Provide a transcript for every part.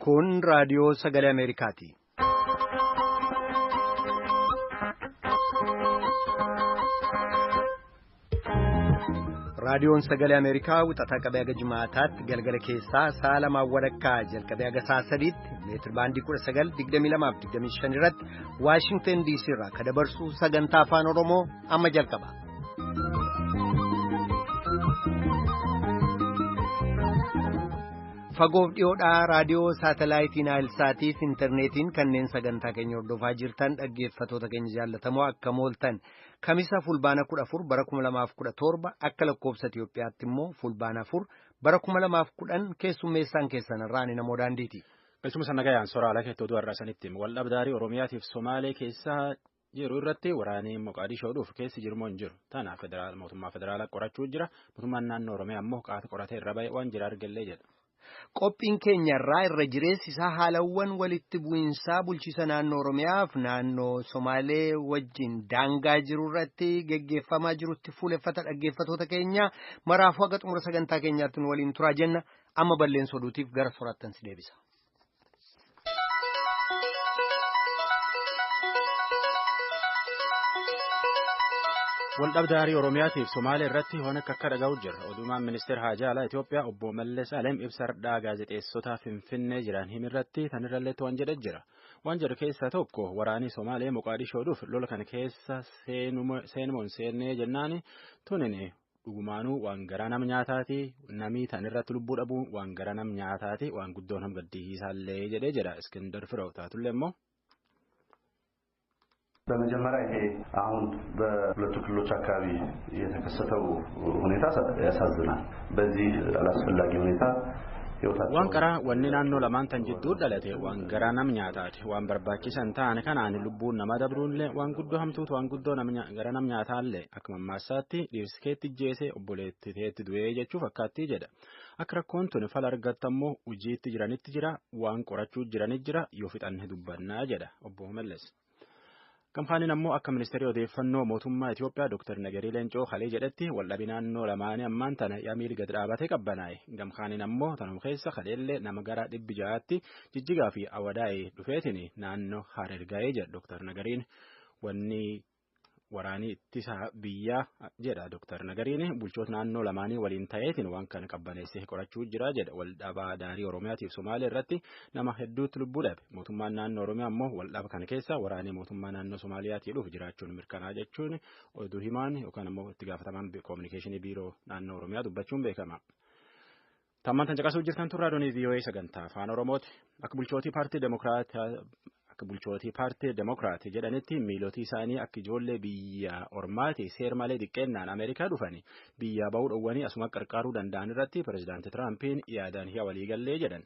Kun raadiyoo sagalee Ameerikaati. Raadiyoon sagalee Ameerikaa wixataa qabee haga jimaataatti galgala keessaa sa'a lamaan walakkaa jalqabee haga sa'a sadiitti meetir baandii 19, 22, 25 irratti Waashingtan DC irraa kan dabarsu sagantaa afaan Oromoo amma jalqaba. Fagoof dhiyoodhaa raadiyoo saatalaayitiin Aayilsaatiif intarneetiin kanneen sagantaa keenya hordofaa jirtan dhaggeeffatoota keenya jaallatamoo akkam ooltan kamisa fulbaana 14 bara 2017 akka lakkoofsa Itiyoophiyaatti immoo fulbaana 4 bara 2010 keessummeessaan keessan irraa ani namoo daandiiti. Galchuma sana gayaan soraa ala keettoo du'arraa sanitti wal dhabdaarii Oromiyaatiif Somaalee keessa jiru irratti waraanni Moqaadishoo dhufu keessi jirmoo hin jiru. Tanaaf mootummaa federaalaa qorachuu jira. Mootummaan naannoo Oromiyaa immoo qaata qoratee irra ba'e waan jira argallee jedha. Qophiin keenya irraa irra jireessi isaa haalawwan walitti bu'iinsaa bulchiisa naannoo Oromiyaaf naannoo Somaalee wajjin daangaa jiru irratti geggeeffamaa jirutti fuuleffata dhaggeeffatoota keenya maraafuu haga xumura sagantaa keenyaatti nu waliin turaa jenna. Amma balleessa oduutiif gara soraattan si deebisa. Waldhabdaarii Oromiyaatiif Somaalee irratti waan akka akka dhaga'u jira. Odumaan ministeera Haajaa Alaa Itoophiyaa obbo Mallas Alem ibsa hardhaa gaazexeessota Finfinnee jiran himirratti tanirralleetti waan jedhe jira. Waan jedhu keessaa tokko waraanni Somaalee Moqaadishoo dhufu lola kana keessa seenumoon seennee jennaani tunin dhugumaanuu waan garaa nama nyaataati namii tanirratti lubbuu dhabuu waan garaa nama nyaataati waan guddoo nama gaddisiisaallee jedhee jedha Iskindar Firoo taatullee immoo. በመጀመሪያ ይሄ አሁን በሁለቱ ክልሎች አካባቢ የተከሰተው ሁኔታ ያሳዝናል። በዚህ አላስፈላጊ ሁኔታ Waan qaraa wanni naannoo lamaan tan jidduu dhalate waan garaa nam nyaataati waan barbaachisan ta'an kanaan lubbuun nama dabruunillee waan guddoo hamtuutu waan guddoo gara nam nyaataallee akka mammaassaatti dhiirsikeetti jeese obboleettiteetti du'ee jechuu fakkaattii jedha. Akka rakkoon tun fala argattammoo hojiitti jiranitti jira waan qorachuu jiranit jira yoo fixanne dubbannaa jedha obbo Mallas. Kampaaniin ammoo akka ministeerri odeeffannoo mootummaa Itoophiyaa Dr. Nagarii Leencoo Halee jedhetti waldhabii naannoo lamaanii ammaan tana yamiil gad dhaabatee qabbanaa'e. Gamkaaniin ammoo tanuma keessa Haleellee nama gara 600tti Jijjigaa fi Awadaa'ee dhufeetiin naannoo Harar ga'ee jedha Dr. Nagariin. Wanni waraanii ittisa biyyaa jedha Dr. Nagariin bulchoota naannoo lamaanii waliin ta'eetiin waan kana qabbaneessee qorachuu jira jedha. Waldhabaa daarii Oromiyaatiif Somaalee irratti nama hedduutti lubbuu dhabe. Mootummaan naannoo Oromiyaa ammoo waldhaba kana keessa waraanee mootummaa naannoo Somaaliyaatii dhufu jiraachuun mirkanaa jechuun oduu himaan yookaan ammoo itti gaafatamaan koominikeeshinii biiroo naannoo Oromiyaa dubbachuun beekama. Tammaan tan caqasuu jirtan turraa doonii VOA sagantaa afaan Oromooti. Akka bulchootii paartii Demokiraataa Akka bulchootii paartii Demokiraat jedhanitti miilotii isaanii akka ijoollee biyya ormaati seer malee xiqqeennaan Ameerikaa dhufani biyya bahuu dhowwanii asuma qarqaaruu danda'an irratti pirezidaanti Tiraampiin yaadaan hi'a waliigallee jedhan.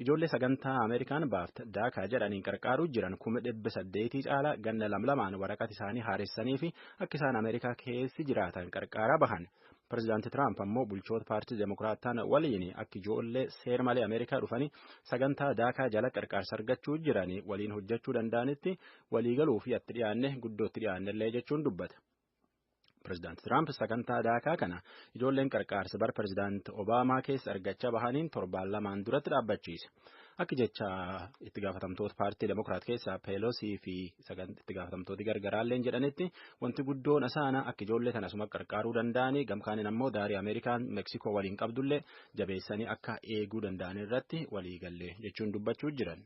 Ijoollee sagantaa Ameerikaan baafte daakaa jedhaniin qarqaaruu jiran 800,000 caalaa ganna lamlamaan waraqata isaanii haaressanii fi akka isaan Ameerikaa keessi jiraatan qarqaaraa bahan. Pirezidaanti Tiraamp ammoo bulchoota paartii Demokiraataan waliin akka ijoollee seer malee Ameerikaa dhufanii sagantaa daakaa jala qarqaarsa argachuu jiran waliin hojjechuu danda'anitti waliigaluu fi itti dhiyaanne guddootti dhiyaannellee jechuun dubbata. Pirezidaanti Tiraamp sagantaa daakaa kana ijoolleen qarqaarsa bara pirezidaanti Obaamaa keessa argachaa bahaniin torbaan lamaan duratti dhaabbachiise. Akka jecha itti gaafatamtoota paartii Demokiraat keessaa Peelosii fi itti gaafatamtooti gargaraalleen jedhanitti wanti guddoon asaana akka ijoollee tana asuma qarqaaruu danda'anii gamkaaniin ammoo daarii Ameerikaan Meksikoo waliin qabdullee jabeessanii akka eeguu danda'an irratti waliigallee jechuun dubbachuu jiran.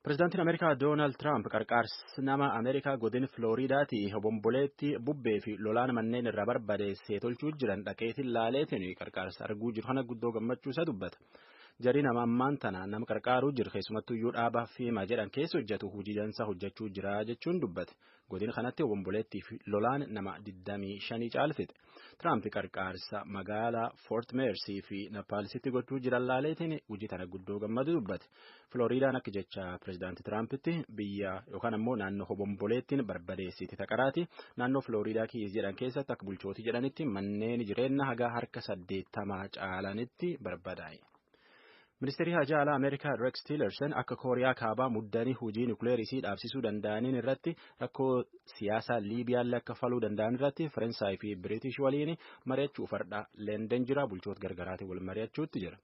Pirezidaantiin Ameerikaa Doonaald Tiraamp qarqaarsa nama Ameerikaa godin Filooriidaatii obomboleetti bubbee fi lolaan manneen irraa barbadeessee tolchuu jiran dhaqeetiin laaleetiin qarqaarsa arguu jiru kana guddoo gammachuu isa dubbata. Jarii nama ammaan tana nama qarqaaruu jiru keessumattuu iyyuu dhaabaa fiima jedhan keessa hojjetu hojii dansaa hojjechuu jira jechuun dubbate. Godin kanatti obomboleettii fi lolaan nama 25 caalfite. Tiraamp qarqaarsa magaalaa Fort Meersii fi Napaalisitti gochuu jiran laaleetiin hojii tana guddoo gammadu dubbate. Filooriidaan akka jecha pirezidaanti Tiraampitti biyya yookaan ammoo naannoo obomboleettiin barbadeessite taqaraati. Naannoo Filooriidaa kiis jedhan keessatti akka bulchootii jedhanitti manneen jireenya hagaa harka 80 caalanitti barbadaa'e. Ministeerri Haajaa Alaa Ameerikaa Rex Tillerson akka Kooriyaa Kaabaa muddanii hojii nukleerisii dhaabsisuu danda'aniin irratti rakkoo siyaasaa Liibiyaallee akka faluu danda'an irratti Faransaay fi Biriitish waliin mari'achuu fardha Leenden jira bulchoota gargaraatiin wal mari'achuutti jira.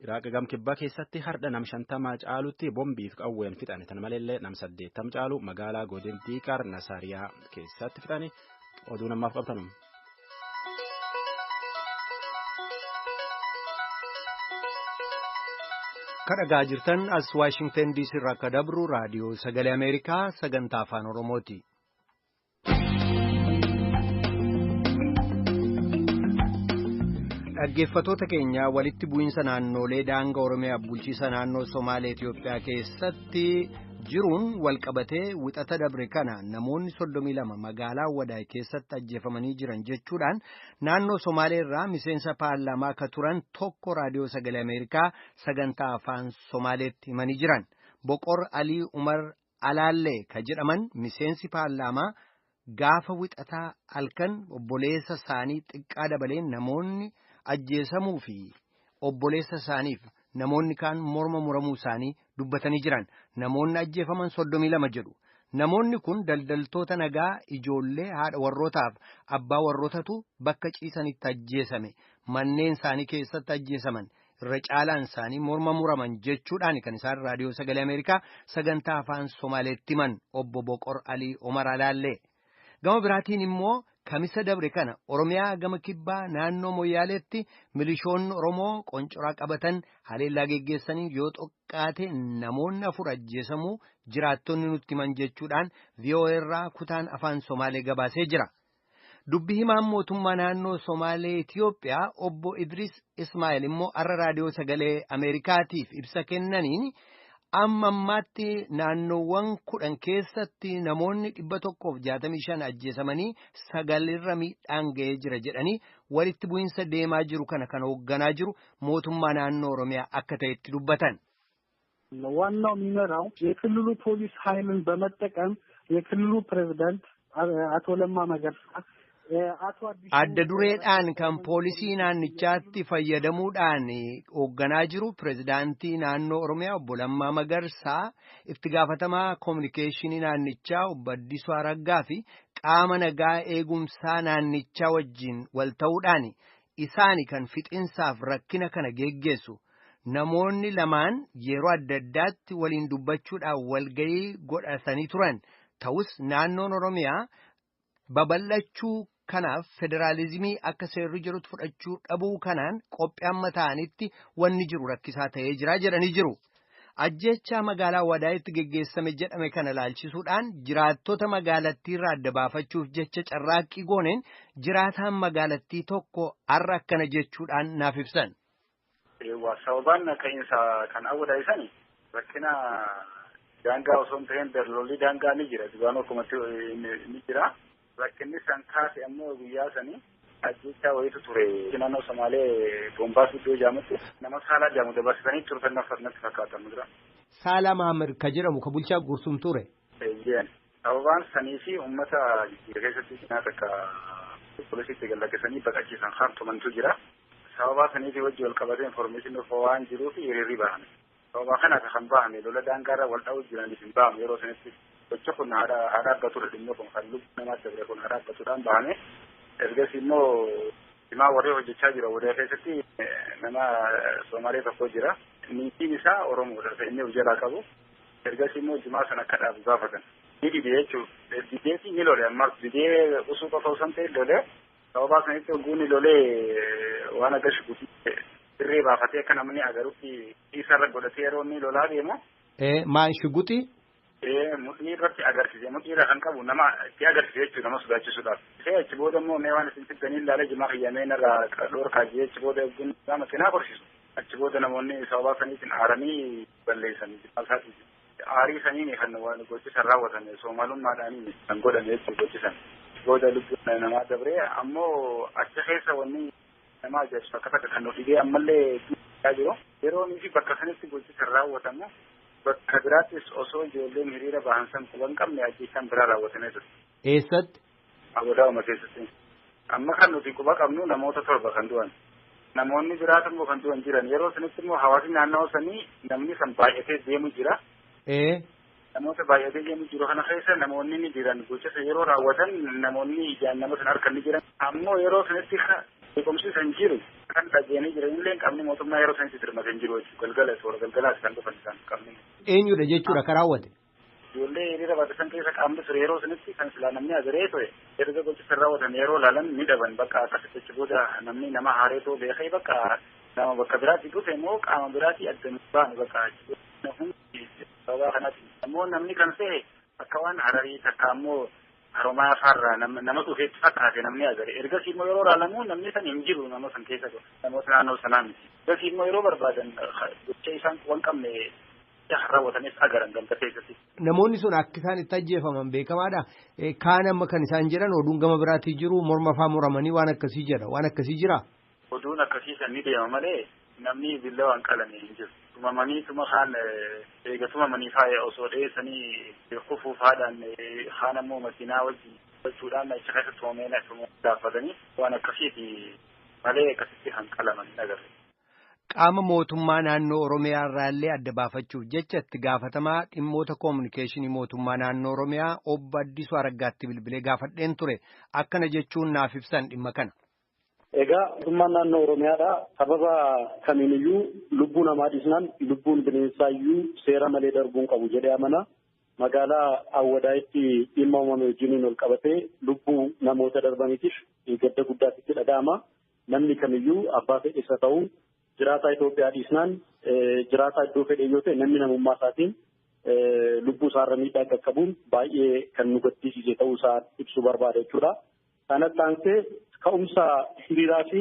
Iraaq gam kibbaa keessatti hardha nam 50 caalutti bombiif qawween fixan. Tan maleellee nam 80 caalu magaalaa godin Diiqar Nasaariyaa keessatti fixani. Oduu namaaf qabtanum. Kadhagaa jirtan as Waashingtan DC irraa akka dabru raadiyoo sagalee Ameerikaa sagantaa afaan Oromooti. Dhaggeeffatoota keenya walitti bu'iinsa naannolee daangaa Oromiyaa bulchiisa naannoo Somaalee Itiyoophiyaa keessatti jiruun walqabatee wixata dabre kana namoonni 32 magaalaa Wadaay keessatti ajjeefamanii jiran jechuudhaan naannoo Somaalee irraa miseensa paarlaamaa akka turan tokko raadiyoo sagalee Ameerikaa sagantaa afaan Somaaleetti himanii jiran. Boqor Alii Umar Alaallee ka jedhaman miseensi paarlaamaa gaafa wixataa halkan obboleessa isaanii xiqqaa dabalee namoonni ajjeesamuu fi obboleessa isaaniif namoonni kaan morma muramuu isaanii dubbatanii jiran. Namoonni ajjeefaman 32 jedhu. Namoonni kun daldaltoota nagaa ijoollee haadha warrootaaf abbaa warrootatu bakka ciisanitti ajjeesame. Manneen isaanii keessatti ajjeesaman. Irra caalaan isaanii morma muraman jechuudhaan kan isaan raadiyoo sagalee Ameerikaa sagantaa afaan Somaaleetti himan obbo Boqor Alii Omar Alaallee. Gama biraatiin immoo kamisa dabre kana Oromiyaa gama kibbaa naannoo Moyyaaleetti milishoonni Oromoo qoncoraa qabatan haleellaa geggeessanii yoo xiqqaate namoonni 4 ajjeesamuu jiraattonni nutti himan jechuudhaan VOA irraa kutaan afaan Somaalee gabaasee jira. Dubbi himaan mootummaa naannoo Somaalee Itiyoophiyaa obbo Idris Ismaa'eel immoo har'a raadiyoo sagalee Ameerikaatiif ibsa kennaniin amma ammaatti naannoowwan 10 keessatti namoonni 165 ajjeesamanii 9 irra miidhaan ga'ee jira jedhanii walitti bu'iinsa deemaa jiru kana kan hoogganaa jiru mootummaa naannoo Oromiyaa akka ta'etti dubbatan. ዋናው የሚመራው የክልሉ ፖሊስ ኃይልን በመጠቀም የክልሉ ፕሬዝዳንት አቶ ለማ መገርሳ Adda dureedhaan kan poolisii naannichaatti fayyadamuudhaan hoogganaa jiru pirezidaantii naannoo Oromiyaa obbo Lammaa Magarsaa, itti gaafatamaa koominikeeshinii naannichaa obbo Addisuu Araggaa fi qaama nagaa eegumsaa naannichaa wajjin wal ta'uudhaan isaani kan fixinsaaf rakkina kana geggeessu. Namoonni lamaan yeroo adda addaatti waliin dubbachuudhaan walgayii godhatanii turan. Ta'us naannoon Oromiyaa babal'achuu kanaaf federaalizimii akka seerri jirutti fudhachuu dhabuu kanaan qophii amma ta'anitti wanni jiru rakkisaa ta'ee jira jedhanii jiru. Ajjeechaa magaalaa Wadaayitti geggeessame jedhame kana laalchisuudhaan jiraattota magaalattii irraa adda baafachuuf jecha carraaqqii gooneen jiraataan magaalattii tokko har'a akkana jechuudhaan naaf ibsan. Sababaan ka'iinsa kan Awwadaayi rakkina daangaa osoo hin ta'in lolli daangaa ni jira. Dhugaan akkumatti ni jira. Rakkinni san kaase ammoo guyyaa sanii ajjechaa wayitu ture. Naannoo Somaalee Bombaas iddoo jedhamutti nama Saalaa jedhamu dabarsitanii turtan natti fakkaatan dura. Saalaa Mahammed ka jedhamu ka bulchaa Gursum ture. Eeyyeen. Sababaan sanii fi uummata keessatti cinaa takka poolisiitti gallakkisanii baqachiisan haamtumantu jira. Sababaa sanii fi wajji wal qabatee informeeshinii dhufa waan jiruuf hiriirri bahame. Sababaa kanaaf kan bahame lola daangaarra wal dha'uu jiraniif hin bahame yeroo sanitti. Gocha kun haadha dhaabbatudha dhimma kun kan lubbuu namaa dabre kun haadha dhaabbatuudhaan bahame. Ergasii immoo himaa warri hojjechaa jira wadaa keessatti nama Somaalee tokko jira. Niitiin isaa Oromoodha inni of jalaa qabu. Ergasii immoo jimaa sana akka dhaabu gaafatan. Ni dide jechuudha. Dideeti ni lole ammas didee osoo qofa osoo hin ta'in lole. Sababaa sanitti ogguun lolee waan akka shukutii dirree baafatee akka namni agarutti isarra godhatee yeroo inni lolaa deemu. Maal shuguxi? Mudhii irratti agarsiise. Mudhii irra kan qabu nama itti agarsiise jechuudha nama sodaachisuudhaaf. Achi booda immoo mee waan isin fiddanii ilaalee jimaa kiyyamee narraa dhoorkaa jee achi booda eegduun nama cinaa korsiisu. Achi booda namoonni sababaa saniitiin aaranii balleessan jimaa isaatiin. Aarii saniin kan gochisan raawwatan soomaalummaadhaan kan godhame jechuudha gochisan. Booda lubbuun namaa dabree ammoo achi keessa wanni nama ajaa'ibsu akka takka kan nu dhibee ammallee jiru. Yeroo inni fi bakka sanitti gochisan raawwatamu bakka biraattis osoo ijoolleen hiriira bahan san quba hin qabne ajjeechaan biraa raawwatamee ture. Eessatti? Abodaa'uma keessatti. Amma kan nuti quba qabnu namoota 7 kan du'an. Namoonni biraas immoo kan du'an jiran. Yeroo sanitti immoo hawaasni naannoo sanii namni san baay'atee deemu jira. Namoota baay'atee deemu jiru kana keessa namoonni ni jiran. Gocha yeroo raawwatan namoonni ijaan nama san harkan ni jiran. Ammoo yeroo sanitti beekumsi san jiru Kan dhageenii jiranillee qaamni mootummaa yeroo sanitti dirmatee hin jiru jechuudha. Galgala toora galgalaas kan dhufan isaan qaamni. Eenyudha jechuudha kan raawwate? Ijoollee hiriira baate san keessa qaamni ture yeroo sanitti kan silaa namni agaree ture erga gochi san raawwatan yeroo ilaalan ni dhaban bakka akkasitti achi booda namni nama haareetoo beekee bakka nama bakka biraatti dhufe immoo qaama biraatti adda baanu bakka hundi sababa kanaatti ammoo namni kan se'e akka waan Hararii takka ammoo Haromaa faarraa nama dhufeetti fakkaate namni agare ergasii immoo yeroo ilaalamu namni san hin jiru nama san keessa namoota naannoo sanaa miti ergasii immoo yeroo barbaadan gocha isaan waan qabne raawwatanis agaran ganda keessatti. Namoonni sun akka isaan itti ajjeefaman beekamaadha. Kaan amma kan isaan jedhan oduun gama biraatii jiru morma faa muramanii waan akkasii jedha. Waan akkasii jira. Oduun akkasii san ni deema malee namni billawaan qalame hin jiru. Tumamanii tuma kaan eega tumamanii faaya osoo dheessanii kufuuf haadhaan kaan ammoo makiinaa wajjin gochuudhaan achi keessa tumamee gaaffatanii waan akkasiiti malee akkasitti kan qalaman hin agarre. Qaama mootummaa naannoo Oromiyaa irraallee adda baafachuuf jecha itti gaafatamaa dhimmoota koominikeeshinii mootummaa naannoo Oromiyaa obbo Addisuu Araggaatti bilbilee gaafadheen ture. Akkana jechuun naaf ibsan dhimma kana. Egaa mootummaan naannoo Oromiyaadha. Sababa kamiiniyyuu lubbuu namaa dhiisnaan lubbuun bineensaayyuu seera malee darbuun qabu jedhee amana. Magaalaa Awwadaayitti dhimma uumame wajjiniin ol qabatee lubbuu namoota darbaniitiif gadda guddaatti dhaga'ama. Namni kamiyyuu abbaa fedhe isa ta'uu jiraataa Itoophiyaa dhiisnaan jiraataa iddoo fedhe yoo ta'e namni namummaa isaatiin lubbuu isaarra miidhaa qaqqabuun baay'ee kan nu gaddisiise ta'uu isaa ibsuu barbaada jechuudha. Kanatti aansee ka'umsa hiriiraa fi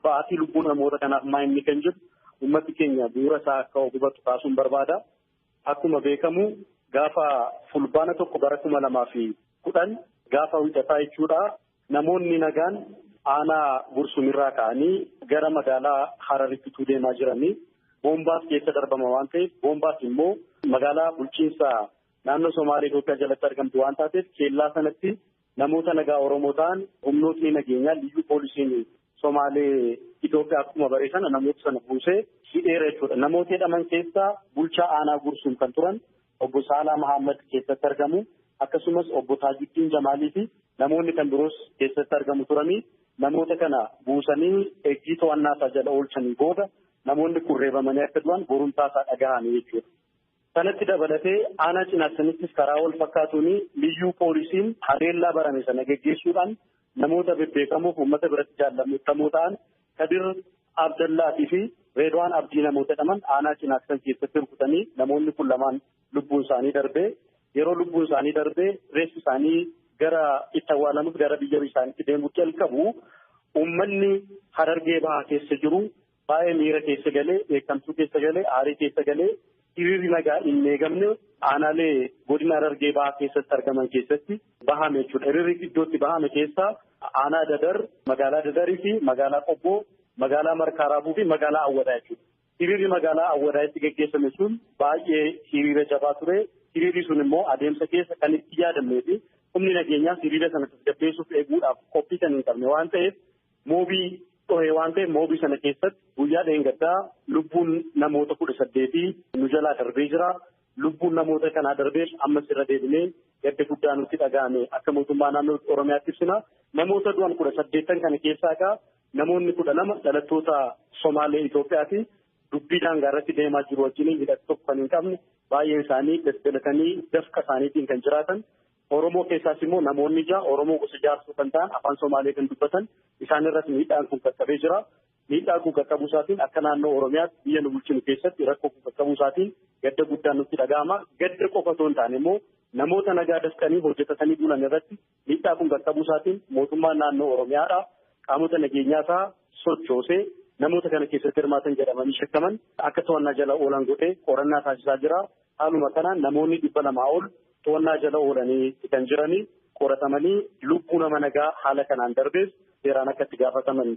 ba'aatii lubbuu namoota kanaaf maa inni kan jedhu uummatni keenya bu'uura isaa akka hubatu kaasuun barbaada. Akkuma beekamu gaafa fulbaana 1 bara 2010 gaafa wiixataa jechuudha. Namoonni nagaan aanaa Gursumirraa ka'anii gara magaalaa Hararitti deemaa jiranii boombaas keessa darbama waan ta'eef boombaas immoo magaalaa bulchiinsa naannoo Somaalee Itoophiyaa jalatti argamtu waan taateef keellaa sanatti namoota nagaa Oromoo ta'an humnootni nageenyaa liyyuu poolisiin Somaalee Itoophiyaa akkuma bare sana namoota sana buusee hidheera jechuudha. Namoota hidhaman keessaa bulchaa aanaa Gursum kan turan obbo Saalaa Mahammad keessatti argamu akkasumas obbo Taajuddiin Jamaalii fi namoonni kan biroos keessatti argamu turanii. Namoota kana buusanii eeggii to'annaa isaa jala oolchanii booda namoonni kun reebamanii akka du'an borumtaa isaa dhagahame jechuudha. Kanatti dabalatee aanaa cinaaksanittis karaa wal fakkaatuun liyyuu poolisiin haleellaa barame sana geggeessuudhaan namoota bebbeekamoo uummata biratti jaallatamoo ta'an Kadir Abdallaatii fi Reedwaan Abdii namoota jedhaman aanaa cinaaksan keessatti rukutanii namoonni kun lamaan lubbuun isaanii darbee yeroo lubbuun isaanii darbee reessi isaanii gara itti awwaalamuuf gara biyya isaaniitti deemuu jalqabu uummanni Harargee bahaa keessa jiru baay'ee miira keessa galee beekamtuu keessa galee aarii keessa galee hiriirri nagaa hin eegamne aanaalee godina Harargee bahaa keessatti argaman keessatti bahame jechuudha. Hiriirri iddootti bahame keessaa aanaa Dadar, magaalaa Dadarii fi magaalaa Qobboo, magaalaa Markaaraabuu fi magaalaa Awwadaa jechuudha. Hiriirri magaalaa Awwadaatti geggeessame sun baay'ee hiriira jabaa ture. Hiriirri sun immoo adeemsa keessa kan itti yaadamnee fi humni nageenyaas hiriira sana tasgabbeessuuf eeguudhaaf qophii kan hin qabne waan ta'eef moobii dhohee waan ta'eef moobii sana keessatti guyyaa dheengaddaa lubbuun namoota 18 nu jalaa darbee jira. Lubbuun namoota kanaa darbee ammas irra deebinee gadda guddaa nutti dhaga'ame akka mootummaa naannoo Oromiyaatti ibsina. Namoota du'an 18 kana keessaa egaa namoonni 12 dhalattoota Somaalee Itoophiyaati. Dubbii daangaa irratti deemaa jiru wajjin hidhata tokko kan hin qabne baay'een isaanii daldalatanii dafqa isaaniitiin kan jiraatan. Oromoo keessaas immoo namoonni ja'a Oromoo gosa jaarsuu kan ta'an afaan Somaalee kan dubbatan isaan irratti miidhaan kun qaqqabee jira. Miidhaan kun qaqqabuu isaatiin akka naannoo Oromiyaatti biyya nu bulchinu keessatti rakkoo kun qaqqabuu isaatiin gadda guddaan nutti dhaga'ama. Gadda qofa osoo hin taane immoo namoota nagaa dafqanii hojjetatanii bulan irratti miidhaa kun qaqqabuu isaatiin mootummaan naannoo Oromiyaadha. Qaamota nageenyaa isaa sochoosee namoota kana keessatti hirmaatan jedhamanii shakkaman akka to'annaa jala oolan godhee qorannaa taasisaa jira. Haaluma kanaan namoonni 200 ol to'annaa jala oolanii kan jiranii qoratamanii lubbuu nama nagaa haala kanaan darbees seeraan akka itti gaafataman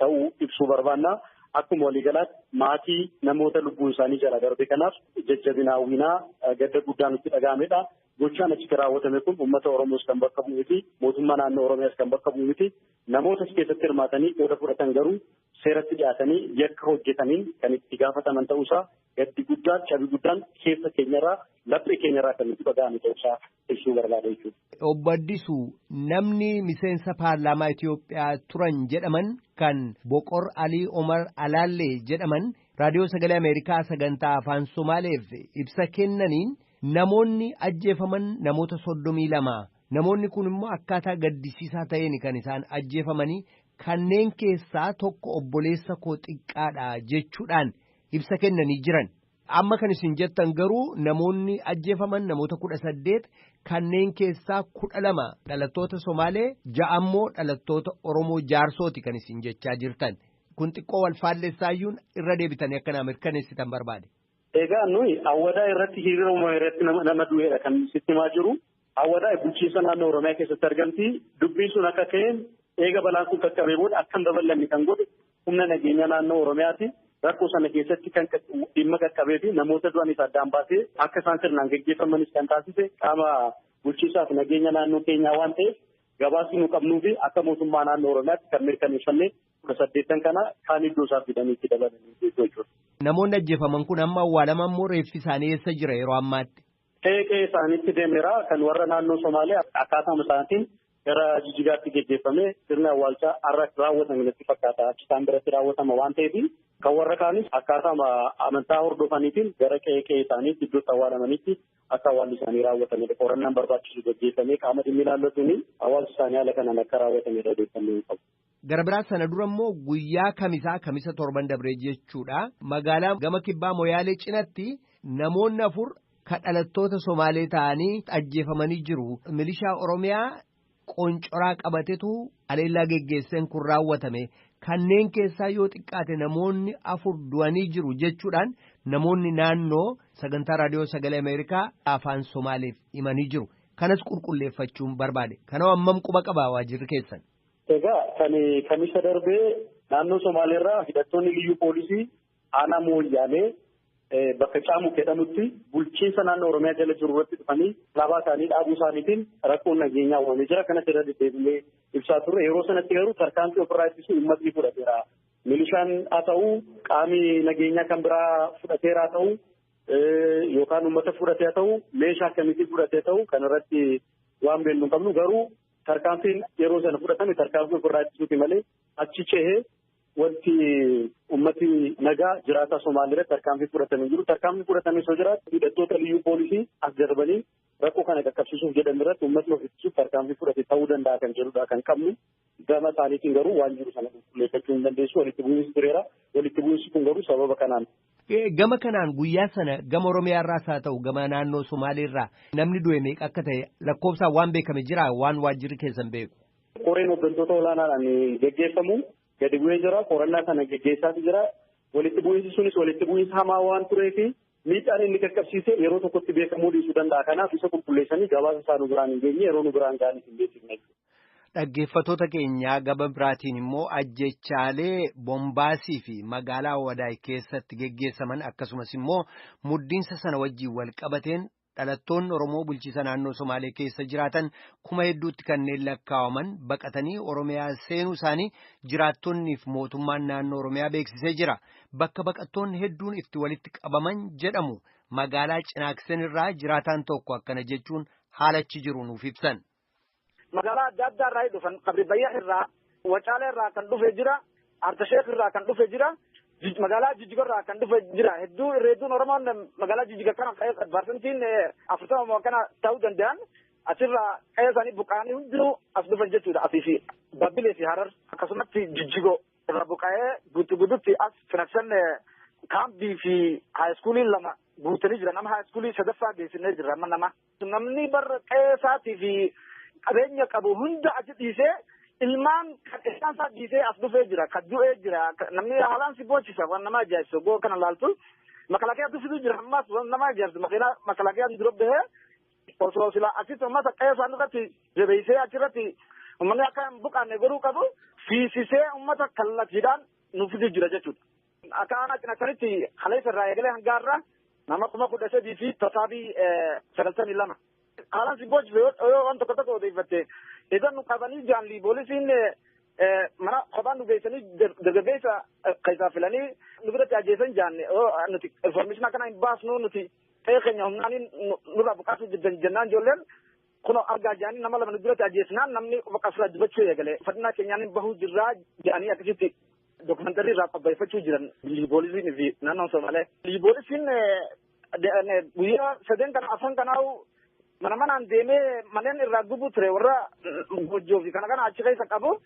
ta'uu ibsuu barbaanna. Akkuma waliigalaatti maatii namoota lubbuun isaanii jala darbe kanaaf jajjabina hawwinaa gadda guddaan itti dhaga'amedha. Gochaan achitti raawwatame kun uummata Oromoos kan bakka bu'u miti, mootummaa naannoo Oromiyaas kan bakka bu'u miti. Namoota achi keessatti hirmaatanii qooda fudhatan garuu seeratti dhiyaatanii yakka hojjetaniin kan itti gaafataman ta'uusaa gaddi guddaan cabi guddaan keessa keenyarraa laphee keenyarraa kan itti dhaga'ame ta'uusaa ibsuu barbaada jechuudha. Obbo Addisuu, namni miseensa paarlaamaa Itoophiyaa turan jedhaman kan Boqor Alii Omar Alaallee jedhaman raadiyoo sagalee Ameerikaa sagantaa afaan Somaaleef ibsa kennaniin namoonni ajjeefaman namoota 32. Namoonni kun immoo akkaataa gaddisiisaa ta'een kan isaan ajjeefamanii kanneen keessaa tokko obboleessa koo xiqqaadha jechuudhaan ibsa kennanii jiran. Amma kan isin jettan garuu namoonni ajjeefaman namoota 18 kanneen keessaa 12 dhalattoota Somaalee, 6 ammoo dhalattoota Oromoo jaarsooti kan isin jechaa jirtan. Kun xiqqoo wal faallessaayyuun irra deebitanii akka mirkaneessitan barbaade. Egaa nuyi Awwadaa irratti hiriira uummata irratti nama du'eedha kan sitti himaa jiru. Awwadaa bulchiinsa naannoo Oromiyaa keessatti argamti. Dubbiin sun akka ka'een eega balaan kun qaqqabee booda akka hin babal'anne kan godhe humna nageenya naannoo Oromiyaati. Rakkoo sana keessatti kan dhimma qaqqabee fi namoota du'anis addaan baasee akka isaan sirnaan geggeeffamanis kan taasise qaama bulchiinsaaf nageenya naannoo keenyaa waan ta'eef gabaasni nu qabnuu fi akka mootummaa naannoo Oromiyaatti kan mirkaneeffannee 18 kana kaan iddoo isaa fidanii itti dabalanii jechuudha. Namoonni ajjeefaman kun amma awwaalaman immoo reeffi isaanii eessa jira yeroo ammaatti? Qe'ee isaaniitti deemeera. Kan warra naannoo Somaalee akkaataa isaatiin gara Jijjigaatti geggeeffame sirni awwaalchaa har'a raawwatame natti fakkaata. Achi isaan biratti raawwatama waan ta'eef kan warra kaanis akkaataa amantaa hordofaniitiin gara qe'ee isaaniitti iddootti awwaalamanitti akka awwaalli isaanii raawwatamedha. Qorannaan barbaachisu geggeeffamee qaama dhimmi ilaallatuun awwaalchi isaanii haala kanaan akka raawwatamedha odeeffannoo qabu. Gara biraa sana dura immoo guyyaa kamisaa kamisa torban dabree jechuudha. Magaalaa gama kibbaa Moyaalee cinatti namoonni 4 kan dhalattoota Somaalee ta'anii ajjeefamanii jiru. Milishaa Oromiyaa qoncoraa qabatetu haleellaa geggeesseen kun raawwatame. Kanneen keessaa yoo xiqqaate namoonni 4 du'anii jiru jechuudhaan namoonni naannoo sagantaa raadiyoo sagalee Ameerikaa afaan Somaaleef himanii jiru. Kanas qulqulleeffachuun barbaade. Kanaaf hammam quba qabaa waajjirri keessan? Egaa kan kamisa darbee naannoo Somaaleerraa hidhattoonni liyyuu poolisii aanaa Mooyyaalee bakka Caamuk jedhamutti bulchiinsa naannoo Oromiyaa jala jiru irratti dhufanii alaabaa isaanii dhaabuu isaaniitiin rakkoon nageenyaa uumamee jira. Kanas irra deddeebi'ee ibsaa turre. Yeroo sanatti garuu tarkaanfii ofirraa ittisuu uummatni fudhateera. Milishaan haa ta'u qaamni nageenyaa kan biraa fudhateera haa ta'u yookaan uummata fudhatee haa ta'u meeshaa akkamiitiin fudhatee ta'u kan irratti waan beeknu hin qabnu garuu tarkaanfiin yeroo sana fudhatame tarkaanfii ofirraa ittisuuti malee achi cehee wanti ummati nagaa jiraataa Somaalee irratti tarkaanfii fudhatamee jiru. Tarkaanfii fudhatamee osoo jiraatu hidhattoota liyyuu poolisii as darbanii rakkoo kana qaqqabsiisuuf jedhan irratti uummatni of ittisuuf tarkaanfii fudhate ta'uu danda'a kan jedhudha kan qabnu. Gama isaaniitiin garuu waan jiru sana qulqulleeffachuu hin dandeessu. Walitti bu'iinsi tureera. Walitti bu'iinsi kun garuu sababa kanaan. Gama kanaan guyyaa sana gama Oromiyaa irraas haa ta'u gama naannoo Somaalee irraa namni du'e meeqa akka ta'e lakkoofsaan waan beekame jira waan waajjirri keessan beeku. Koreen hooggantoota olaanaadhaan geggeeffamu gadi bu'ee jira. Qorannaa kana geggeessaatu jira. Walitti bu'iinsi sunis walitti bu'iinsa hamaa waan tureefi miidhaan inni qaqqabsiise yeroo tokkotti beekamuu dhiisuu danda'a. Kanaaf isa qulqulleessanii gabaasa isaa nu biraan hin geenye yeroo nu biraan ga'anis hin beeksifne. Dhaggeeffattoota keenyaa gama biraatiin immoo ajjechaalee Bombaasii fi magaalaa Wadaay keessatti geggeessaman akkasumas immoo muddiinsa sana wajjin wal qabateen dhalattoonni Oromoo bulchiisa naannoo Somaalee keessa jiraatan kuma hedduutti kanneen lakkaawaman baqatanii Oromiyaa seenuu isaanii jiraattonniif mootummaan naannoo Oromiyaa beeksisee jira. Bakka baqattoonni hedduun itti walitti qabaman jedhamu magaalaa Cinaaksen irraa jiraataan tokko akkana jechuun haalachi jiru nuuf ibsan. Magaalaa adda addaa irraa dhufan Qabri Bayyaa irraa, Wacaala irraa kan dhufe jira, Artasheek irraa kan dhufe jira, magaalaa Jijjiga irraa kan dhufe jira. Hedduu irreedduun Oromoon magaalaa Jijjiga kana parsantiin 40 kana ta'uu danda'an asirraa qe'ee isaanii buqqa'anii hundinuu as dhufan jechuudha. Asii fi Babbilee fi Harar akkasumatti Jijjigoo irraa buqqa'ee guutuu guutuutti as Cinaaksen kaambii fi haayiskuulii 2 guutanii jira. Nama haayiskuulii 3ffaa geessinee jirra amma nama. Namni barra qe'ee isaatii fi qabeenya qabu hunda achi dhiisee ilmaan kan isaan isaa dhiisee as dhufee jira, kan du'ee jira. Namni haalaan si boochisa waan nama ajaa'ibsu goo kana laaltu. Makalaakiyaa dhufitu jira ammas waan nama ajaa'ibsu makalaakiyaan dura bahee osoo sila achitti uummata qe'ee isaanii irratti jabeessee achirratti uummanni akka hin buqqaanne godhuu qabu fiisisee uummata kallattiidhaan nu fidu jira jechuudha. Akka aanaa Cinaaksanitti kaleessa irraa eegalee hanga har'a nama 13,000 fi tasaabii 92. Haalaan si boochise yoo waan tokko tokko odeeffatte idan nu qabanii jaanli poolisiin Mana kophaan nu geessanii dargaggeessa keessaa filanii nu biratti ajjeesan jaanne nuti information akkana hin baasnu nuti qe'ee keenya humnaaniin nurraa buqqaasuu jennaan ijoolleen kunoo argaa jaanii nama lama nu biratti ajjeesnaan namni bakka dubbachuu eegale fadhinaa keenyaan bahuu jirraa jedhanii akkasitti dokumentarii irraa qopheeffachuu jiran liiboolisiin fi naannoon Somaalee. Liiboolisiin guyyaa sadeen kana afran kanaa'u mana manaan deemee manneen irraa gubuu ture warra goojjoo fi kana kana achi keessa qabu.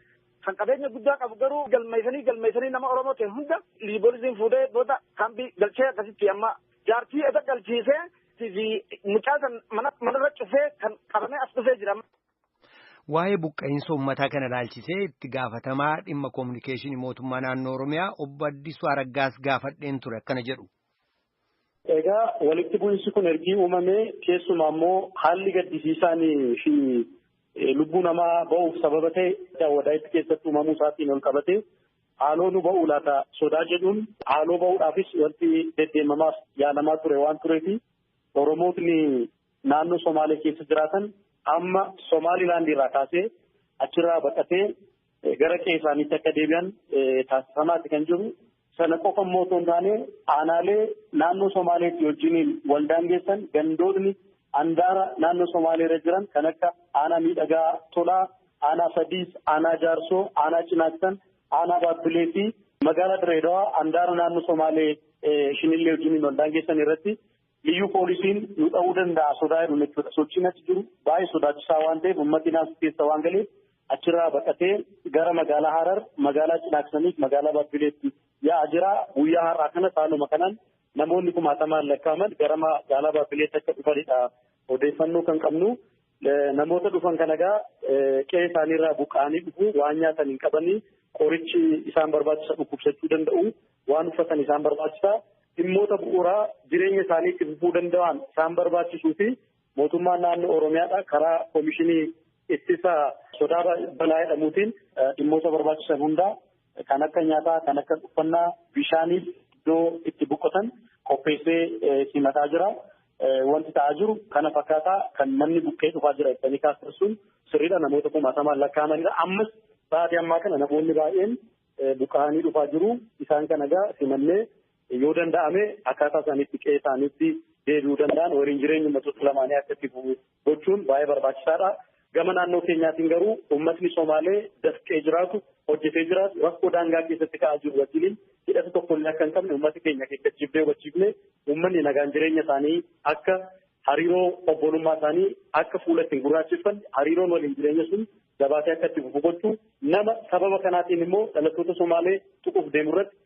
Kan qabeenya guddaa qabu garuu galmeessanii nama Oromoo ta'e hunda liiboolisiin fuudhee booda kaambii galchee akkasitti amma jaartii isa galchiisee fi mucaa san manarra cufee kan qabamee as dhufee jira. Waa'ee buqqa'insa uummataa kana ilaalchisee itti gaafatamaa dhimma koominikeeshinii mootummaa naannoo Oromiyaa obbo Addisuu Araggaas gaafadheen ture akkana jedhu. Egaa walitti bu'insi kun ergii uumamee keessumaa immoo haalli gaddisiisaan fi lubbuu namaa ba'uuf sababa ta'e Awwadaayitti keessatti uumamuu isaatiin ol qabate haaloo nu ba'uu laata sodaa jedhuun haaloo ba'uudhaafis wanti deddeemamaaf yaalamaa ture waan tureefi Oromootni naannoo Somaalee keessa jiraatan amma Somaalilaand irraa kaasee achirraa baqatee gara qe'ee isaaniitti akka deebi'an taasifamaatti kan jiru. Sana qofa immoo otoo hin taane aanaalee naannoo Somaaleetti wajjiniin wal daangeessan gandootni handaara naannoo Somaalee irra jiran kan akka aanaa miidhagaa tolaa, aanaa Sadiis, aanaa Jaarsoo, aanaa Cinaaksan, aanaa Baabbilee fi magaalaa Direedawaa handaara naannoo Somaalee Shinillee wajjiniin wal daangeessan irratti liyyuu poolisiin nu dha'uu danda'a sodaa jedhu jechuudha. Sochiin achi jiru baay'ee sodaachisaa waan ta'eef uummatni naasuu keessa waan galeef achirraa baqatee gara magaalaa Harar, magaalaa Cinaaksaniif, magaalaa Baabbileetti yaa'aa jira. Guyyaa har'aa kana saaluma kanaan namoonni kumaatamaan lakkaa'aman gara magaalaa Baabbileetti akka dhufanidha. Odeeffannoo kan qabnu namoota dhufan kana egaa qe'ee isaaniirraa buqqa'anii dhufu waan nyaatan hin qabanii qorichi isaan barbaachisa dhukkubsachuu danda'u waan uffatan isaan barbaachisa dhimmoota bu'uuraa jireenya isaanii itti fufuu danda'an isaan barbaachisuu fi mootummaan naannoo Oromiyaadha karaa koomishinii ittisa sodaa balaa jedhamuutiin dhimmoota barbaachisan hundaa kan akka nyaataa kan akka uffannaa bishaaniif iddoo itti boqotan qopheessee simataa jira. Wanti ta'aa jiru kana fakkaataa kan namni buqqee dhufaa jira jettanii kaasisuun sirriidha namoota kumaatamaan lakkaa'amanidha. Ammas sa'aatii ammaa kana namoonni baay'een buqqa'anii dhufaa jiru. Isaan kana egaa simannee yoo danda'ame akkaataa isaaniitti qe'ee isaaniitti deebi'uu danda'an waliin jireenya uummattoota lamaanii akka itti gochuun baay'ee barbaachisaadha. Gama naannoo keenyaatiin garuu uummatni Somaalee dafqee jiraatu, hojjetee jiraatu, rakkoo daangaa keessatti ka'aa jiru wajjiniin hidhata tokkollee akka hin qabne uummata keenya akeekkachiifnee hubachiifnee uummanni nagaan jireenya isaanii akka hariiroo obbolummaa isaanii akka fuula ittiin gurraacheffanne hariiroon waliin jireenya sun jabaatee akka itti fufu gochuu nama sababa kanaatiin immoo dhalattoota Somaalee tuquuf deemu irratti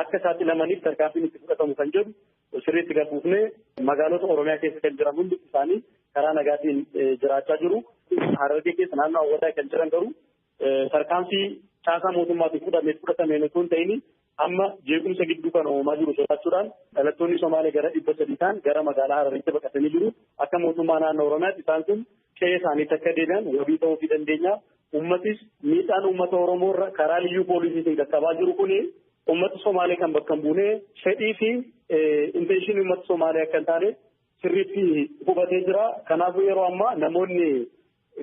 akka saaxilamaniif tarkaanfiin itti fudhatamu kan jedhu sirriitti gabuufnee magaalota Oromiyaa keessa kan jiran hundi isaanii karaa nagaatiin jiraachaa jiru. Harargee keessa naannoo Awwadaa kan jiran garuu tarkaanfii caasaa mootummaatiin fudhatameen osoo hin ta'in amma jeequmsa gidduu kan uumamaa jiru sodaachuudhaan dhalattoonni Somaalee gara 300 ta'an gara magaalaa Hararitti baqatanii jiru. Akka mootummaa naannoo Oromiyaatti isaan kun qe'ee isaaniitti akka deebi'an wabii ta'uufii dandeenya. Uummatis miidhaan uummata Oromoo irra karaa liyyuu poolisiitiin qaqqabaa jiru kuni uummata Somaalee kan bakka hin buune fedhii fi intenshinii uummata Somaalee akka hin taane sirriitti hubatee jira. Kanaafuu yeroo ammaa namoonni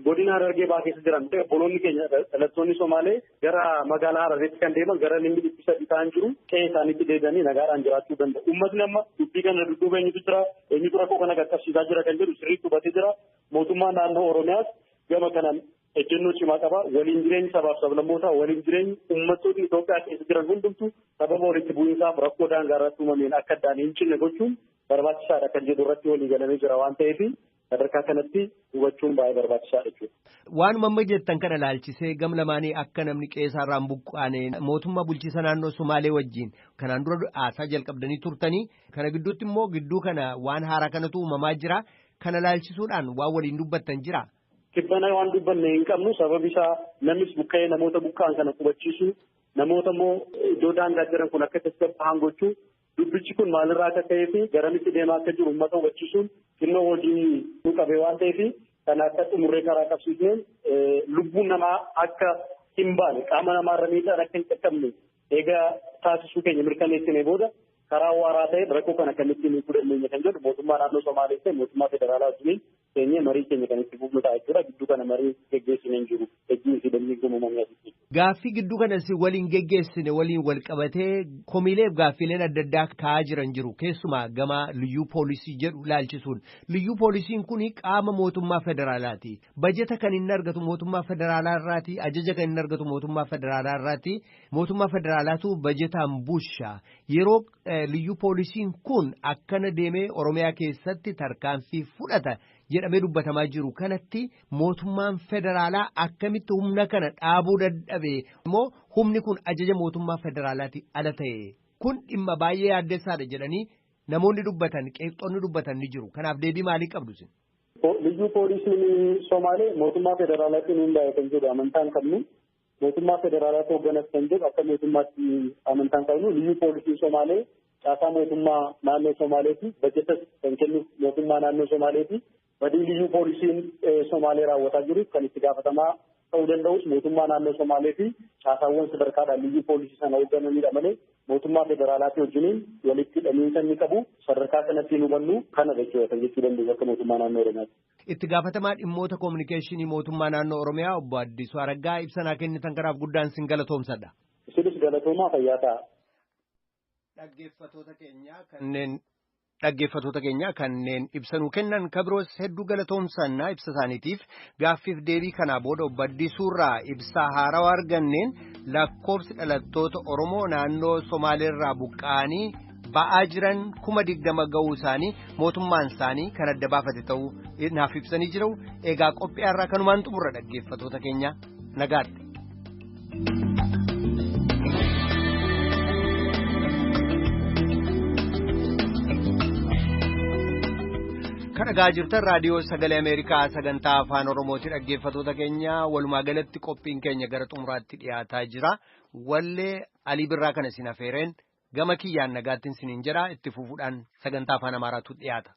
godina Harargee ba'aa keessa jiran obboloonni keenya dhalattoonni Somaalee gara magaalaa Hararitti kan deeman gara namni 300 ta'an jiru qe'ee isaaniitti deebi'anii nagaadhaan jiraachuu danda'u. Uummatni amma dubbii kana dudduuba eenyutu jira eenyutu rakkoo kana qaqqabsiisaa jira kan jedhu sirriitti hubatee jira. Mootummaan naannoo Oromiyaas gama kanaan ejjennoo cimaa qaba. Waliin jireenyi sabaaf sablammootaa waliin jireenyi uummattoonni Itoophiyaa keessa jiran hundumtuu sababa walitti bu'iinsaaf rakkoo daangaa irratti uumameen akka addaan hin cinne gochuun barbaachisaadha kan jedhu irratti walii galamee jira waan ta'eef sadarkaa kanatti hubachuun baay'ee barbaachisaadha jechuudha. Waanuma amma jettan kana ilaalchisee gam lamaanii akka namni qe'eesaarraa hin buqqaane mootummaa bulchiisa naannoo Sumaalee wajjin kanaan dura haasaa jalqabdanii turtanii kana gidduutti immoo gidduu kana waan haaraa kanatu uumamaa jira kana ilaalchisuudhaan waan waliin dubbattan jira. Kibbana waan dubbanne hin qabnu sababi isaa namnis buqqa'ee namoota buqqa'an kana qubachiisu namoota immoo iddoo daangaa jiran kun akka tasgabbaa'an gochuu dubbichi kun maalirraa akka ka'ee fi garamitti deemaa akka jiru uummata hubachiisuun xinnoo hojii nu qabee waan ta'eef kana akka xumurree karaa qabsiisneen lubbuun namaa akka hin baane qaama namaarra miidhaan akka hin qaqqabne egaa taasisuu keenya mirkaneessinee booda karaa waaraa ta'e rakkoo kana akkamittiin hiikuu dandeenya kan jedhu mootummaa naannoo Somaalee ta'e mootummaa federaalaa wajjiniin teenyee marii keenya kan itti fufnu ta'a jechuudha. Gidduu kana marii geggeessineen jiru. Ejjiin fi dammiin kun uumamee asitti. Gaaffii gidduu kanas waliin geggeessine waliin wal qabatee komiileef gaaffiileen adda addaa ka'aa jiran jiru. Keessumaa gama liyyuu poolisii jedhu ilaalchisuun. Liyyuu poolisiin kun qaama mootummaa federaalaati. Bajeta kan inni argatu mootummaa federaalaa irraati. Ajaja kan inni argatu mootummaa federaalaa irraati. Mootummaa federaalaatu bajetaan bulcha. Yeroo liyyuu poolisiin kun akkana deemee Oromiyaa keessatti tarkaanfii fudhata jedhamee dubbatamaa jiru kanatti mootummaan federaalaa akkamitti humna kana dhaabuu dadhabe immoo humni kun ajaja mootummaa federaalaati ala ta'e kun dhimma baay'ee yaaddessaadha jedhanii namoonni dubbatan qeeqxoonni dubbatan ni jiru. Kanaaf deebii maalii qabdu isin? Liyyuu poolisiin Somaalee mootummaa federaalaatiin hundaa'e kan jedhu amantaan qabnu, mootummaa federaalaatu hoogganas kan jedhu akka mootummaatti amantaan qabnu. Liyyuu poolisiin Somaalee caasaa mootummaa naannoo Somaaleeti, bajetas kan kennu mootummaa naannoo Somaaleeti. Badii liyyuu poolisiin Somaalee raawwataa jiru kan itti gaafatamaa ta'uu danda'us mootummaa naannoo Somaalee fi caasaawwan sadarkaadhaan liyyuu poolisii sana hooggananidha malee mootummaa federaalaatii wajjiniin walitti hidhamiinsa inni qabu sadarkaa kanatti hubannu kana jechuudha kan jechuu dandeenyu akka mootummaa naannoo Oromiyaatti. Itti gaafatamaa dhimmoota koominikeeshinii mootummaa naannoo Oromiyaa obbo Addisuu Araggaa ibsa kennitan kanaaf guddaan sin galatoomsadha. Isinis galatoomaa fayyaa ta'a. Dhaggeeffattoota keenya kanneen ibsanuu kennan kabiroos hedduu galatoomsannaa ibsa isaaniitiif gaaffiif deebii kanaa booda obbo Addisuurraa ibsaa haarawaa arganneen lakkoofsi dhalattoota Oromoo naannoo Somaaleerraa buqqa'anii ba'aa jiran 20,000 ga'uu isaanii mootummaan isaanii kan adda baafate ta'uu naaf ibsanii jiru. Egaa qophii har'aa kanumaan xumurra dhaggeeffattoota keenya nagaatti. Kan dhagaa jirtan raadiyoo sagalee Ameerikaa sagantaa afaan Oromooti. Dhaggeeffattoota keenya walumaa galatti qophiin keenya gara xumuraatti dhiyaataa jira. Wallee Alii Birraa kana isin afeereen gama kiyyaan nagaattiin isiniin jedha. Itti fufuudhaan sagantaa afaan Amaaraatu dhiyaata.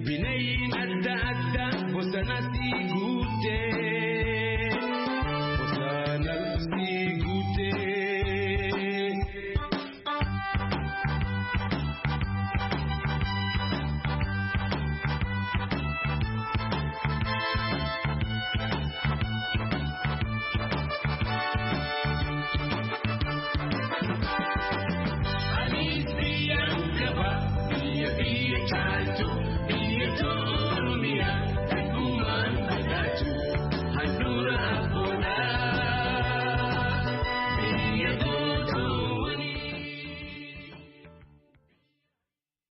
Bineeyyiin adda addaa bosonatti guutte.